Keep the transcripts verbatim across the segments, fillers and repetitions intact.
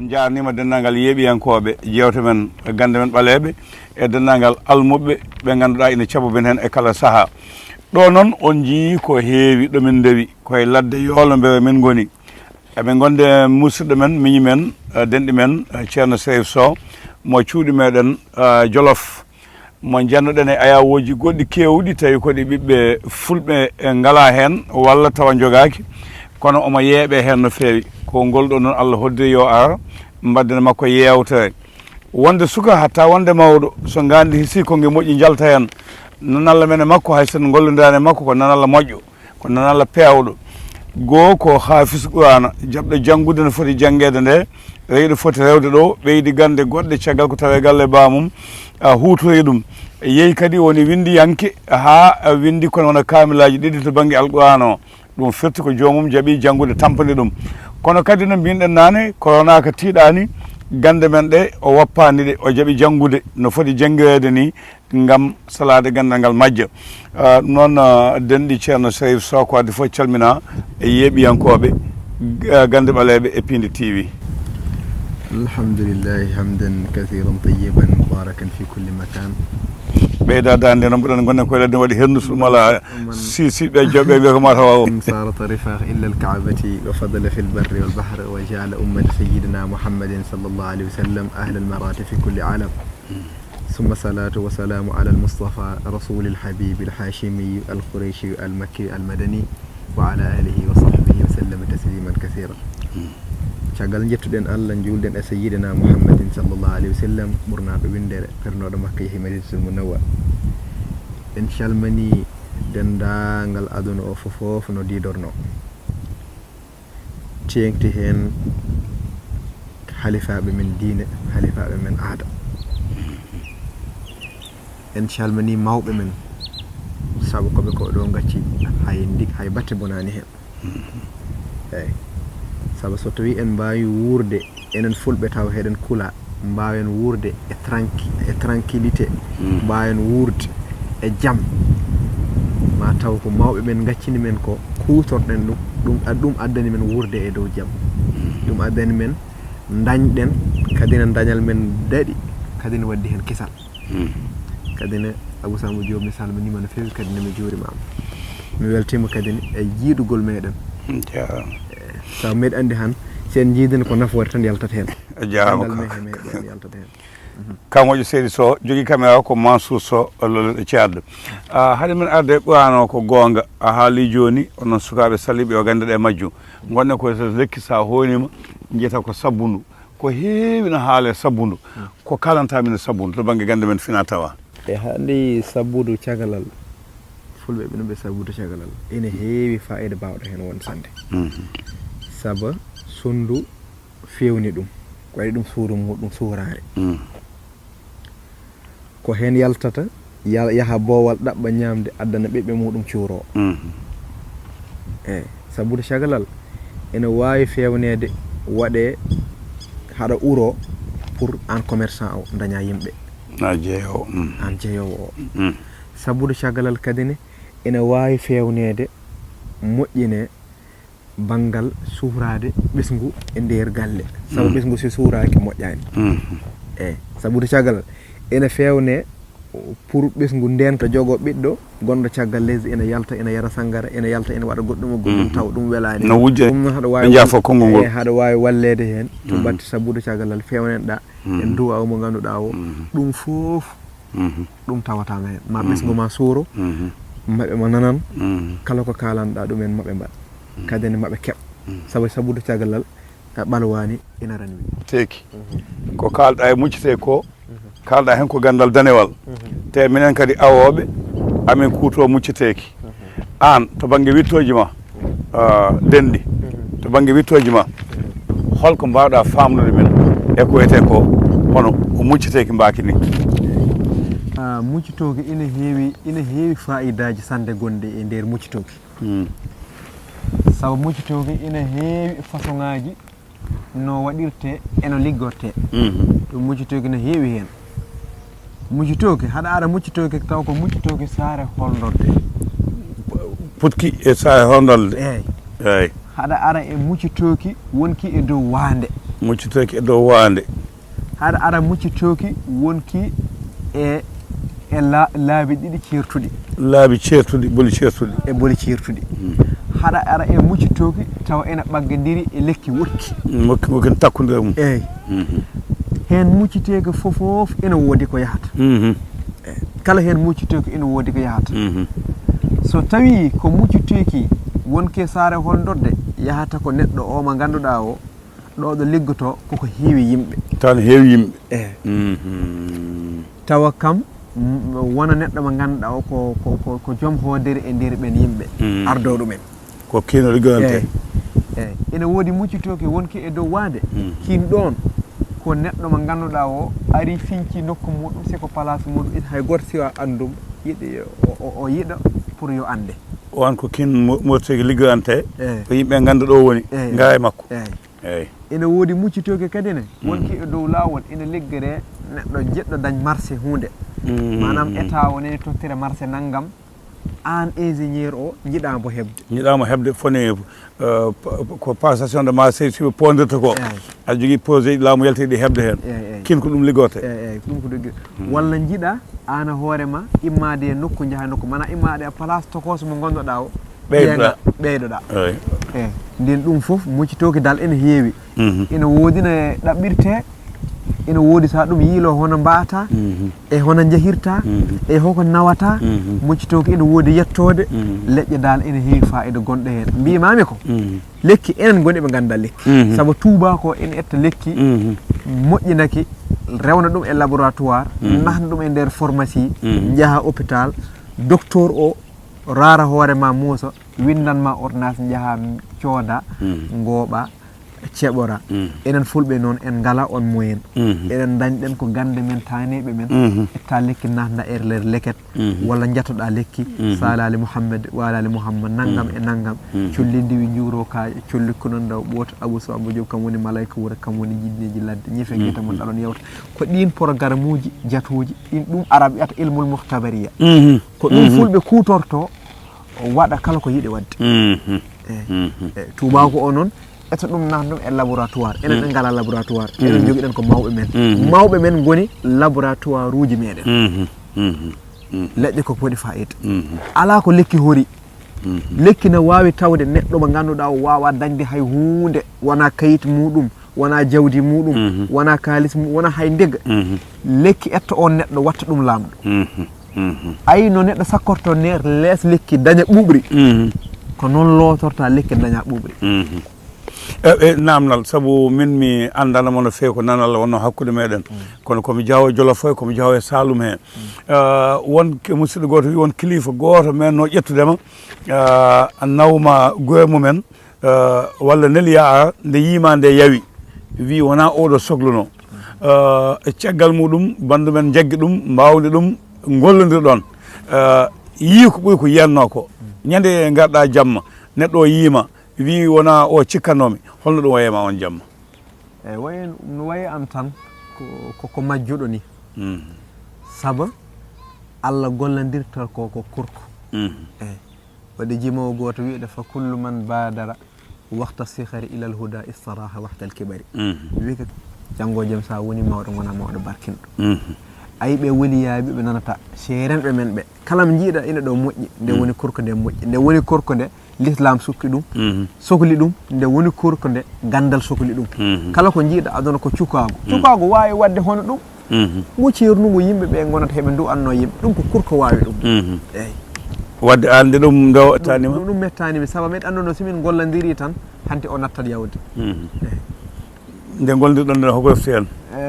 Njaarniima denndaangal yeeɓiyankooɓe jeewte men, gannde men ɓaleeɓe, e denndaangal almuɓɓe ɓe ngannduɗaa ina caɓa men heen e kala sahaa. Ɗo noon, on njiyii ko heewi ɗo min ndewi, ko e ladde Yoolo Mbewe min ngoni. Eɓe ngonde musidɗo men, miñi men, eh, denɗi men, eh, Ceerno Seyif Sow, mo cuuɗi meɗen, eh, Jolof. Mo njannoɗen e ayawooji goɗɗi keewɗi, tawi ko ɗi ɓiɓɓe fulɓe, eh, ngalaa heen walla tawa njogaaki, kono omo yeeɓee heen no feewi. Ko ngol ɗoo noon Allah hoddiri yo ar, mbaɗden e makko yeewtere. Wonde suka hatta wonde mawɗo, so ngaandi hisii ko nge moƴƴi njalta heen. Nanalla men e makko, hay so en ngollondaani e makko, ko nanalla moƴƴo, ko nanalla peewɗo. Goo ko haafis Quraana, jaɓɗo janngude no foti janngeede nde, rewɗo foti rewde ɗo, ɓeydi gannde goɗɗe caggal ko tawee galle baamum, a huutorii ɗum. Yehi kadi woni winndiyanke, haa winndi kono wona kaamilaaji ɗiɗi to bannge Alquraan o. Ɗum firti ko joomum jaɓi janngude tampani ɗum. Kono kadi no mbinɗen naane, corona ka tiiɗaani, gannde men ɗe o woppaani ɗe, o jaɓi janngude no foti janngireede ni, ngam salaade ganndal ngal majja. Ah, ɗum noon, ah, denɗi Ceerno Sherif Sow, ko addi fof calmina e yeeɓiyankooɓe, ah, gannde ɓaleeɓe e Piindi T V. الحمد لله حمدا كثيرا طيبا مباركا في كل مكان. Ɓeyda daande noon, mboɗon ngonɗen koye ladde, waɗi herndu sumala. Si, si, ɓe joɓe ɓe ko mata wawo. إن صارت رفاق إلا الكعبة وفضل في البر والبحر وجعل أمة سيدنا محمد صلى الله عليه وسلم أهل المراتب في كل عالم. ثم الصلاة والسلام على المصطفى رسول الحبيب الهاشمي القريشي المكي المدني وعلى آله وصحبه وسلم تسليما كثيرا. Caggal njettuɗen Allah, njuulɗen e Sayyidina Muhammadin sallallahu alayhi wa sallam, ɓurnaaɗo winndere, fernooɗo Makka, yehi Madinatul Munawwara. En calmini denndaangal aduna o fof, fof no diidornoo. Teeŋti heen halifaaɓe men diine, halifaaɓe men aada. En calmini mawɓe men, sabu ko ɓe ko ɗo ngacci, hay ndi-, hay batte bonaani heen. Eey. Sabu so tawii en mbaawi wuurde, enen fulɓe, taw heɗen kula, mbaawen wuurde e tranqui-, e tranquillité, mbaawen wuurde e jam. Ma taw ko mawɓe men ngaccini men ko, kuutorɗen ɗum, ɗum ad-, ɗum addani men wuurde e dow jam. Ɗum addani men ndañɗen, kadi ne dañal men daɗi, kadi ne waddi heen kisal. Kadi ne Abou Samba Diop, mi salminiima no feewi, kadi ne mi juuriima. Mi weltiima kadi ne e jiidugol meɗen. Jaaraama. Eh, sabu meɗen anndi han, si en jiidino ko nafoore tan yaltat heen. A jaaraama. Ganndal ka- mehe meɗen yaltat heen. Ka moƴƴo seydi Sow, jogii caméra o ko Mansour Sow, lolluɗo Tchad. Ah, hade men arde e Qur'an o, ko goonga, a haalii jooni, onon sukaaɓe saliiɓe, o gannduɗaa e majjum. Ngonɗen ko lekki, so a hoyniima, njiyata ko sabbundu. Ko heewi no haalee sabbundu. Ko kaalantaa min e sabbundu to bannge gannde men finaa tawaa? E hannde sabbundu cagalal, fulɓe ɓe no mbiya sabbundu cagalal, ene heewi faayiida baawɗo heen won sannde. Sabu so ndu feewni ɗum, ko waɗi ɗum suudu muɗum suuraare. Ko heen yaltata, ya-, yaha boowal ɗaɓɓa ñaamde, addana ɓiɓɓe muɗum cuuroo. Eey, sabbundu cagalal ene waawi feewneede, waɗee haɗa uroo pour aan commerçant o daña yimɓe. A jeeyoowo. Aan jeeyoowo o. Sabbundu cagalal kadi ne ene waawi feewneede, moƴƴinee banngal suuraade ɓesngu e nder galle. Sabu ɓesngu so suuraaki moƴƴaani. Eey, sabbundu cagalal ene feewnee pour ɓesngu ndeenka jogoo ɓiɗɗo gonɗo caggal lesdi, ene yalta, ene yara sanngara, ene yalta, ene waɗa goɗɗum e goɗɗum, taw ɗum welaani. No wujja, ɗum noon haɗa waawi ɓe njaafa konngol ngol. Eey, haɗa waawi walleede heen to batte sabbundu cagalal feewnen ɗaa e duwaaw mo ngannduɗaa o. Ɗum fof ɗum tawataama heen. Ma ɓesngu ma suuro, maɓɓe ma nanan, kala ko kaalanɗaa ɗum en maɓɓe mbaɗ. Kadi ne maɓɓe keɓ. Sabu sabbundu cagalal a ɓalwaani ina ranwi. Teeki. Ko kaalɗaa e mucciteeki ko, kaalɗaa heen ko ganndal danewal. Te minen kadi awooɓe, amin kuuto mucciteeki. Aan, to bannge wiɗtooji ma, ah, denɗi, to bannge wiɗtooji ma, holko mbaawɗaa faamnude min e ko wiyetee ko hono mucciteeki mbaaki ni? Ah, muccitooki ina heewi, ina heewi faayiidaaji sannde gonɗi e nder muccitooki. Sabu muccitooki ina heewi fasoŋaaji no waɗirtee e no liggortee. Ɗum muccitooki no heewi heen. Muccitooki, haɗa ara muccitooki taw ko muccitooki saare holndorde. Putki e saare holndorde. Eey. Eey. Haɗa ara e muccitooki wonki e dow waande. Muccitooki e dow waande. Haɗa ara muccitooki wonki e e la- laabi ɗiɗi ceertuɗi. Laabi ceertuɗi, boli ceertuɗi. E boli ceertuɗi. Haɗa ara e muccitooki tawa ena ɓaggandiri e lekki wokki. Mokki mokki takkude mum. Eyi. Heen mucciteeki fof fof ena woodi ko yahata. Kala heen mucciteeki ena woodi ko yahata. So tawii ko mucciteeki wonki e saare hondorde yahata ko neɗɗo o mo ngannduɗaa o ɗo ɗo liggotoo koko heewi yimɓe. Tan heewi yimɓe. Eyi. Tawa kam wona neɗɗo mo ngannduɗaa o ko ko ko ko joom hoodere e nder ɓeen yimɓe ardoo ɗumen. Ko kiino liggoyante. Eyi. Ene woodi muccitooki wonki e dow waande. Kiin ɗoon ko neɗɗo mo ngannduɗaa o ari finci nokku muɗum, si ko palaas muɗum ina hay gooto siwa anndum yiɗi o yiɗa pour yo annde. Wan ko kiin murteki liggoyante. Ko yimɓe nganndu ɗo woni. Ngara e makko. Eyi. Ene woodi muccitooki kadi ne wonki e dow laawol ene liggere neɗɗo jiɗɗo dañ marché huunde. Maanaam état o nene tottira marché nanngam. Aan ingénieur o njiɗaa mbo heɓde. Njiɗaa mbo heɓde fone ko passation de marché si ɓe pondirta ko. Aɗa jogii projet ji laamu yalti ɗi heɓde heen. Kin ko ɗum liggorte. Eyi ɗum ko doggi. Walla njiɗaa aan hoore ma immaade e nokku njaha nokku mana immaade e place tokooso mo ngonnoɗaa o. Ɓeydoɗaa. Ɓeydoɗaa. Eyi. Ndeen ɗum fof muccitooki dal ene heewi. Ina woodi no ɗaɓɓirtee. Ina woodi so a ɗum yiiloo hono mbaata e hono njahirta e hoko nawata. Muccitooki ina woodi yettoode. Leƴƴe dal ene heewi faayida gonɗo heen mbiimaami ko lekki enen ngoni ɓe ngannda lekki. Sabu tuuba ko ene etta lekki moƴƴinaki rewna ɗum e laboratoire nahna ɗum e nder pharmacie njaha hôpital docteur o raara hoore ma muusa winndan ma ordonnance njaha cooda ngooɓa ceɓora. Enen fulɓe noon en ngala on moyen. Eɗen dañɗen ko gannde men taaneeɓe men etta lekki natda e nder leket walla njatoɗa lekki sa alaali muhammad wa alaali muhammad nanngam e nanngam. Colli ndiwi njuuro ka colli kunondaw ɓooto abou sow abou joom kam woni malayka wuro kam woni jinneeji ladde ñife gita mon aɗon yewta. Ko ɗiin porogaramuuji jatuuji ɗin ɗum arab wiyata ilmul muhtabariya. Ko ɗum fulɓe kuutorto waɗa kala ko yiɗi waɗde. Tuubaako o noon eto ɗum nat ɗum e laboratoire enen ɓe ngala laboratoire enen jogiɗen ko mawɓe men. Mawɓe men ngoni laboratoire uji meɗen. Leƴƴe koko waɗi fayida. Ala ko lekki hori. Lekki na wawi tawde neɗɗo mo ganduɗa o wawa dañde hay hunde wona kayit muɗum wona jawdi muɗum wona kalis muɗum wona hay ndega. Lekki etta on neɗɗo watta ɗum lamɗo. Ayi no neɗɗo sakkorto ner les lekki daña ɓuɓri. Ko noon lotorta lekki daña ɓuɓri. E namnal sabu min mi andana mo no fewi ko nanal wonno hakkude meɗen. Kono komi jawo jolof he komi jawo e salum he. Won musidɗo goto wi won kilifa goto men no ƴettudema nawma goye mumen walla neli ya ara nde yima nde yawi wi wona oɗo sogluno. Caggal muɗum bandu men jaggi ɗum mbawdi ɗum gollodirɗon. Yii ko ɓuri ko yiyanno ko ñande garɗa jamma neɗɗo o yiima wi wona o cikkanomi holno ɗum wayema on jamma? Eyi wayi no wayi am tan ko ko majjuɗo ni. Saba Allah gollodirta ko ko kurko. Eyi waɗi jimowo goto wiɗo fa kullu man badara waqta sihari ilal huda istaraha waqtal kibari. Wika janngo jam sa woni mawɗo gona mawɗo barkinɗo. Ayi ɓe woliyaɓe ɓe nanata seerenɓe men ɓe kala mo jiiɗa ina ɗo moƴƴi nde woni kurko nde moƴƴi nde woni kurko nde l'islam sukki ɗum. Sokli ɗum nde woni kurko nde gandal sokli ɗum. Kala ko jiiɗa aduna ko cukago cukago wawi wadde hono ɗum. Ngo ceernugo yimɓe ɓe gonata heɓe ndu anno yimɓe ɗum ko kurko wawi ɗum. Eyi. Wadde ande ɗum nde tanima ɗum mettanimi saba meɗa anduno simin gollandiri tan hanti o nattat yawde. Nde goldirɗon nde hoko refti hen?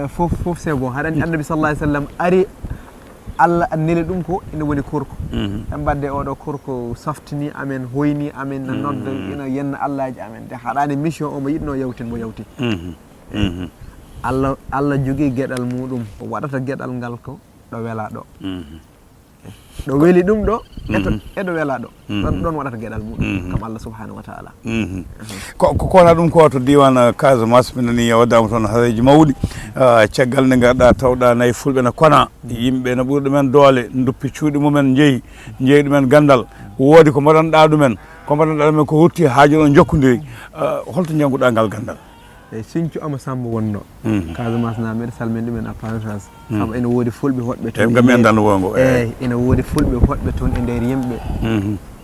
Fof fof c'est bon haɗa andi annabi sallah alih sallam ari allah anneli ɗum ko ene woni korko. En mbadde oɗo korko saftini amen hoyni amen na nodda ina yenna allaji amen de haɗani mission omo yiɗno yawtin mo yawti. Allah Allah jogii geɗal muɗum o waɗata geɗal ngal ko ɗo wela ɗo. Ɗo weli ɗum ɗo eto eɗo wela ɗo ɗon ɗon waɗata geɗal muɗum kam Allah subhanahu wa taala. Ko ko kona ɗum ko to diwan Casamance mi nani waddama toon hareji mawɗi. Caggal nde garɗa tawɗa nayi fulɓe no kona yimɓe no ɓuri ɗumen doole duppi cuuɗi mumen jeeyi jeeyi ɗumen gandal woodi ko mbaɗanɗa ɗumen ko mbaɗanɗa ɗumen ko rutti haaji ɗon jokkodiri. Holto jannguɗa ngal gandal? E Sinthiou Ama Samb wonno. Casamance na mbeɗa salmini ɗumen à passage. Sabu ene woodi fulɓe hoɗɓe toon. Eyi, ngam en dan wongo. Eyi, ene woodi fulɓe hoɗɓe toon e nder yimɓe.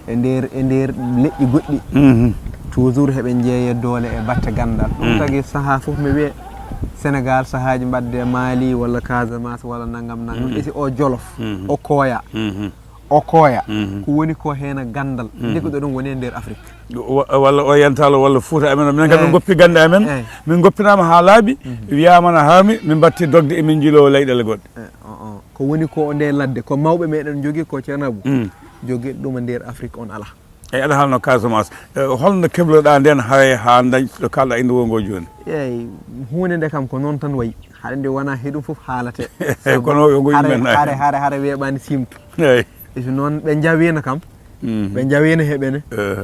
E nder, e nder leƴƴi goɗɗi. Toujours heɓe njeeye doole e batte ganndal. Ɗum tagi sahaa fof mi wiye Sénégal sahaaji mbaɗde Mali walla Casamance walla nangam nangam. Esi o Jolof, o Kooya. O Kooya. Ko woni ko heen ganndal. Nde ko ɗum woni e nder Afrique. Wa-, walla o Yantalo walla Fuuta amen, minen kam min ngoppi gannde amen. Min ngoppinaama haa laaɓi, wiyaama na haami, min mbatti dogde emin njiloo leyɗeele goɗɗe. Ko woni ko o nde ladde, ko mawɓe meɗen njogii ko Ceerno Abu. Jogii ɗum e nder Afrique on alaa. Eyi, aɗa haalno Casamance. Eh, holno kebloɗaa nden haray haa dañɗo kalɗa inde woo ngo jooni? Eyi, huunde nde kam ko noon tan wayi. Haɗa nde wonaa he ɗum fof haalate. Eyi, kono yo ngo yimɓe hare, hare, hare weeɓaani siimtu. Eyi. E so noon ɓe njawiino kam, ɓe njawiino heɓene.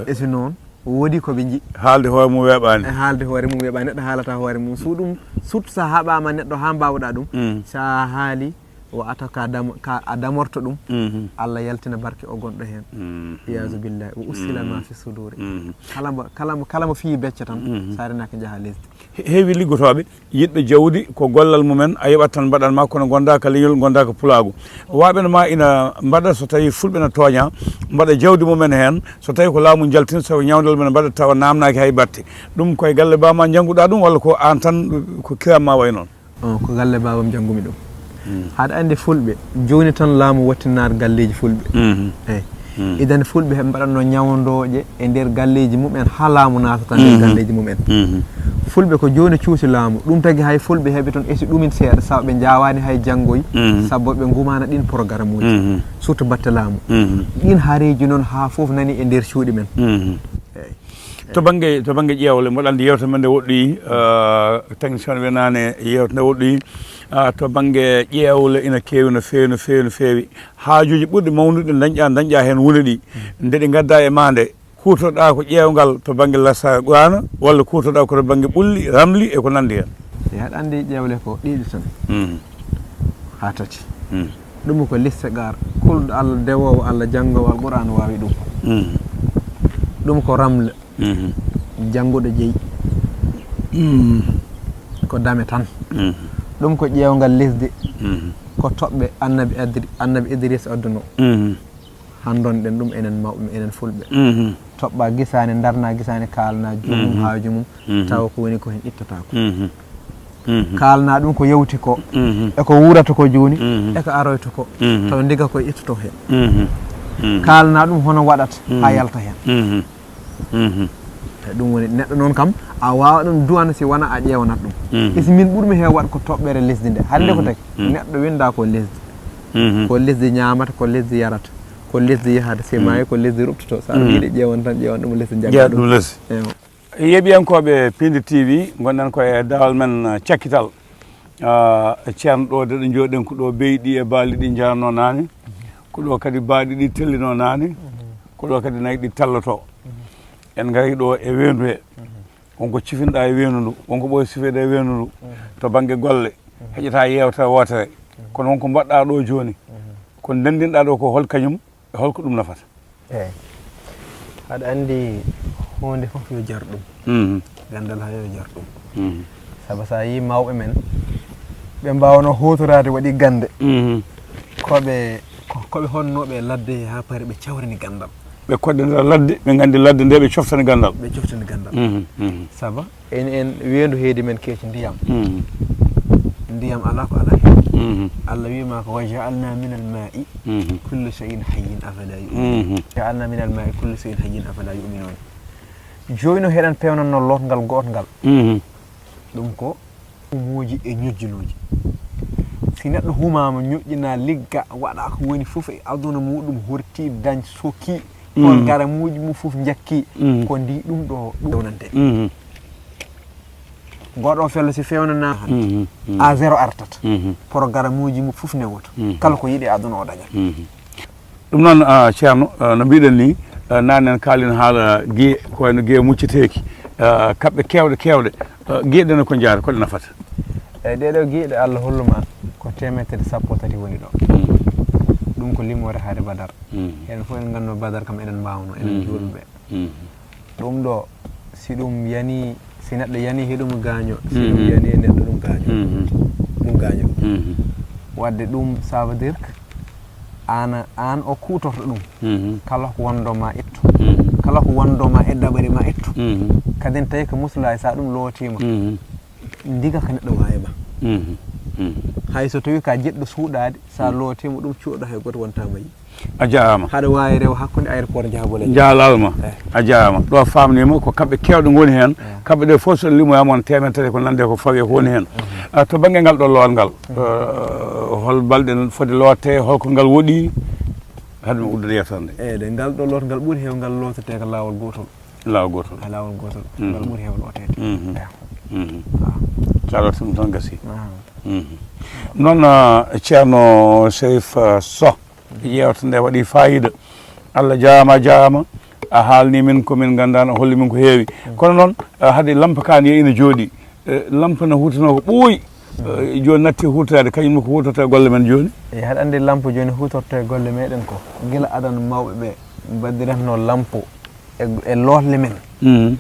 E so noon, woodi ko ɓe nji. Haalde hoore mum weeɓaani. E haalde hoore mum weeɓaani, neɗɗo haalata hoore mum. So ɗum, surtout so a haɓaama neɗɗo haa mbaawɗaa ɗum, so a haali, o ata ka dam-, ka a damorto ɗum, Allah yaltina barke o gonɗo heen. Iyaazu billahi, o ussila ma fi suduri. Kala mo, kala mo, kala mo fiyi becce tan, so a renaaki njaha lesdi. He-, heewi liggotooɓe, yiɗɓe jawdi, ko gollal mumen, a yoɓat tan mbaɗan ma, kono gonda ka leñol, gonda ka pulaagu. Waaɓe no ma ina mbaɗa, so tawi fulɓe no tooña, mbaɗa jawdi mumen heen, so tawi ko laamu jaltin, so ñawndal men mbaɗa tawa naamnaaki hay batte. Ɗum koye galle ba ma njannguɗaa ɗum, walla ko aan tan, ko kiram ma wayi noon? On ko galle baabam janngumi ɗum. Haɗa anndi fulɓe, jooni tan laamu wattinaar galleeji fulɓe. Eyi. Idan fulɓe heɓe mbaɗatno ñawndooje e nder galleeji mumen haa laamu naatata nder galleeji mumen. Fulɓe ko jooni cuusi laamu. Ɗum tagi hay fulɓe heɓe toon esi ɗumin seeɗa, sabu ɓe njaawaani hay janngoy, sabu ɓe ngumaana ɗin programmuuji, surtout batte laamu. Ɗin hareeji noon haa fof nani e nder cuuɗi men. Eyi. To bannge, to bannge ƴeewle, mboɗo anndi yewtere men nde woɗɗoyi, ah, technicien ɓe naane yewtere nde woɗɗoyi, ah, to bannge ƴeewle ina keewi no feewi, no feewi, no feewi. Haajuuji ɓurɗi mawnude dañƴa, dañƴa heen wune ɗi. Nde ɗi ngadda e maa nde, kuutorɗaa ko ƴeewngal to bannge lasara gwaana, walla kuutorɗaa ko to bannge ɓulli, ramli e ko nanndi heen? E aɗa anndi ƴeewle ko ɗiɗi tan. Haa tati. Ɗum ko listiqaar, kulɗo Allah, dewoowo Allah, janngoowo Alquraan waawi ɗum. Ɗum ko raml, jannguɗo jeyi. Ko dame tan. Ɗum ko ƴeewngal lesdi, ko toɓɓe Annabi Adri-, Annabi Idris adduno. Hanndon ɗen ɗum enen mawɓe, enen fulɓe. Toɓɓa gisaane, darna gisaane, kaalna joomum haaju mum, tawa ko woni ko heen ittataako. Kaalna ɗum ko yawti ko, e ko wuurata ko jooni, e ko aroyta ko, tawa ndiga koye ittoto heen. Kaalna ɗum hono waɗata haa yalta heen. E ɗum woni neɗɗo noon kam, a waawa ɗum duwana si wona a ƴeewanat ɗum. E si min ɓurmi heew waɗ ko toɓɓere lesdi nde. Hannde ko taki, neɗɗo winnda ko lesdi. Ko lesdi ñaamata, ko lesdi yarata, ko lesdi yahata, si maayi ko lesdi ruɓtoto. So aɗa yiɗi ƴeewan tan, ƴeewan ɗum lesdi, jagga ɗum. Ɗum lesdi. Eewa. Yeeɓiyankooɓe Piindi T V, ngonɗen ko e daawal men, uh, cakkital. Uh, Ceerno, ɗo de ɗo njooɗen ko ɗo beyi ɗi e baali ɗi njaarno naane. Ko ɗo kadi baaɗi ɗi tellino naane. Ko ɗo kadi nayi ɗi telloto. En ngari ɗo e weendu he. Wonko cifinɗa e weendu ndu, wonko ɓooy sifeede e weendu ndu. To bannge golle, heƴata yeewtere wootere. Kono wonko mbaɗɗa ɗo jooni, ko ndenndinɗa ɗo ko hol kañum, e holko ɗum nafata? Eeyi. Aɗa anndi huunde fof yo jar ɗum. Ganndal hay yo jar ɗum. Sabu so a yii mawɓe men, ɓe mbaawno huutoraade waɗi gannde. Ko ɓe, ko, ko ɓe honnooɓe e ladde he haa paari ɓe cawrini ganndal. Ɓe koɗdinira ladde, ɓe nganndi ladde nde ɓe coftani ganndal. Ɓe coftani ganndal. Sabu en, en weendu heedi men keeci ndiyam. Ndiyam alaa ko alaa heen. Allah wiima ko, "Wa ja'alna min al ma'i kulli shay'in hayyin, afala yu'minun." Ja'alna min al ma'i kulli shay'in hayyin, afala yu'minun. Jooni no heɗen peewnanno lootngal gootngal. Ɗum ko humuuji e ñoƴƴinooji. Si neɗɗo humaama, ñoƴƴina, ligga, waɗa ko woni fof e aduna muɗum, horti, dañ, soki, porogaramuuji mum fof njakki, ko ndi ɗum ɗo ɗum fewnante. Goɗo fello si fewnana, a zéro artat. Porogaramuuji mum fof newoto. Kala ko yiɗi aduna o dañat. Ɗum noon, ah, Ceerno, ah, no mbiɗen ni, ah, naane en kaalin haala giye, ko wayno giye mucceteeki, ah, kaɓɓe keewɗe, keewɗe. Ah, giye ɗe no ko njaar, ko ɗe nafata? Eyi, ɗee ɗoo giye ɗe Allah holluma ko teemedere sappo tati woni ɗo. Ɗum ko limoore hare Badar. Enen fof en nganndo Badar kam enen mbaawno, enen juulɓe. Ɗum ɗo, si ɗum yani Si neɗɗo yani, hiɗum gaaño. Si ɗum yani e neɗɗo, ɗum gaaño. Ɗum gaaño ɗum. Wadde ɗum, ça veut dire que aan, aan o kuutorto ɗum. Kala ko wonndoo ma ittu. Kala ko wonndoo ma e dabare ma ittu. Kadin tawi ko musulaaji, so ɗum lootiima. Ndiga ko neɗɗo waawi ma. Hay so tawi ka jeɗɗo suuɗaade, so lootiima ɗum cuuɗo hay gooto wonta mayi. A jaaraama. Haɗa waawi rewa hakkunde aéroport Njaabol e Njaaralma. A jaaraama. Ɗo faamniima ko kamɓe keewɗo ngoni heen. Kamɓe ɗe fof so limoyaama on teemedere ko nande ko fawi ko woni heen. Ah, to bannge ngal ɗo lool ngal, eh, hol balɗe foti lootte, holko ngal woɗi? Haɗum uddude yewtere nde. Eey, de ngal ɗo lool ngal ɓuri heew ngal lootetee ko laawol gootol. Laawol gootol. Ka laawol gootol. Ngal ɓuri heew looteede. Eey. Sa lootii ɗum tan gasi. Noon, ah, Ceerno Serif, ah, Soh. Yeewtere nde waɗi faayiida. Allah jaaraama, a jaaraama. A haalni min ko min nganndaano, a holli min ko heewi. Kono noon, eh, hade lampa kaan yehi ina jooɗi. Eh, lampa no huutinoo ko ɓooyi. Eh, jooni natti huutoraade, kañum ko huutorta e golle men jooni. E haɗa anndi lampa jooni huutorta e golle meɗen ko gila adan mawɓe ɓe mbaddiratnoo lampa e, e lootle men.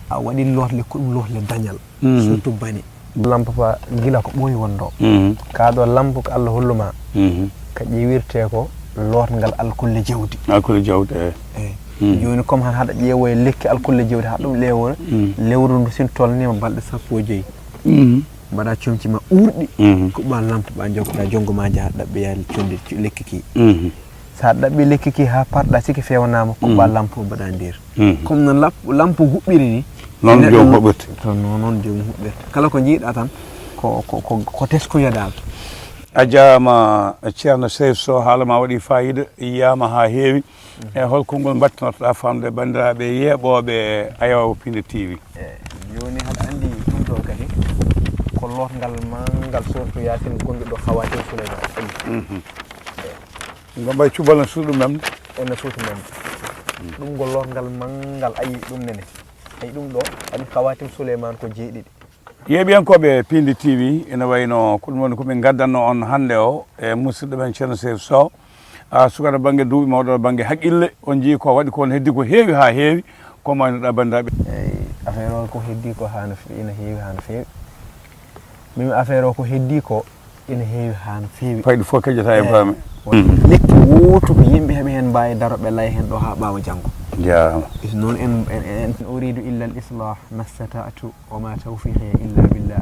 A waɗi lootle, ko ɗum lootle dañal. Surtout bani. Lampa fa gila ko ɓooyi wonndoo. Kaa ɗo lampa ko Allah hollu ma. Ka ƴeewirtee ko lootngal alkulle jawdi. Alkulle jawdi, eey. Eey. Jooni comme han haɗa ƴeewoya lekki alkulle jawdi, haɗa ɗum ƴeewoya, lewru ndu si tolniima balɗe sappo e joy. Mbaɗa comci ma uurɗi, kuɓɓa lampa, ɓa jokkoɗa jonngo ma, njaha ɗaɓɓoya conndi lekki ki. So a ɗaɓɓi lekki ki haa parɗa, si ki feewnaama, kuɓɓa lampa o mbaɗa nder. Comme no lap-, lampa huɓɓiri ni, noon neɗɗo joomum no huɓɓirta. To noon, noon joomum huɓɓirta. Kala ko njiiɗa tan, ko, ko, ko, ko teskoya dal. A jaaraama, Ceerno Serif Soh, haala ma waɗi faayiida, yiyaama haa heewi. E hol konngol mbaɗtanotoɗaa faamde banndiraaɓe yeeɓooɓe Ayawaawo Piindi T V? E jooni haɗa anndi ɗum ɗo kadi ko lootngal manngal, surtout Yaasin gonɗo ɗo Hawatin Suleymaan. Ngam mbay cubalno suuɗu memde. Ene suuti memde. Ɗum ko lootngal manngal, ayi ɗum nene. Ayi ɗum ɗo, aɗi Hawatin Suleymaan ko jeeɗiɗi. Yeeɓiyankooɓe Piindi T V, ina wayno ko ɗum woni ko min ngaddanno on hannde o e musidɗo men Ceerno Serif Soh. A sukaaɗo bannge duuɓi, mawɗo bannge haqqille, on njii ko waɗi ko, on heddi ko heewi haa heewi, ko maynoɗaa banndiraaɓe? Eey, affaire o ko heddi ko haa no fe-, ina heewi haa no feewi. Min affaire o ko heddi ko ina heewi haa no feewi. Fayde fof kejjata e Ibrahima. Lekki wootu ko yimɓe heɓe heen mbaawi daro ɓe lay heen ɗo haa ɓaawa janngo. Jaaraama. Noon en, en, en, in uriidu illa al islah mastata'tu wa ma tawfiqi illa billah.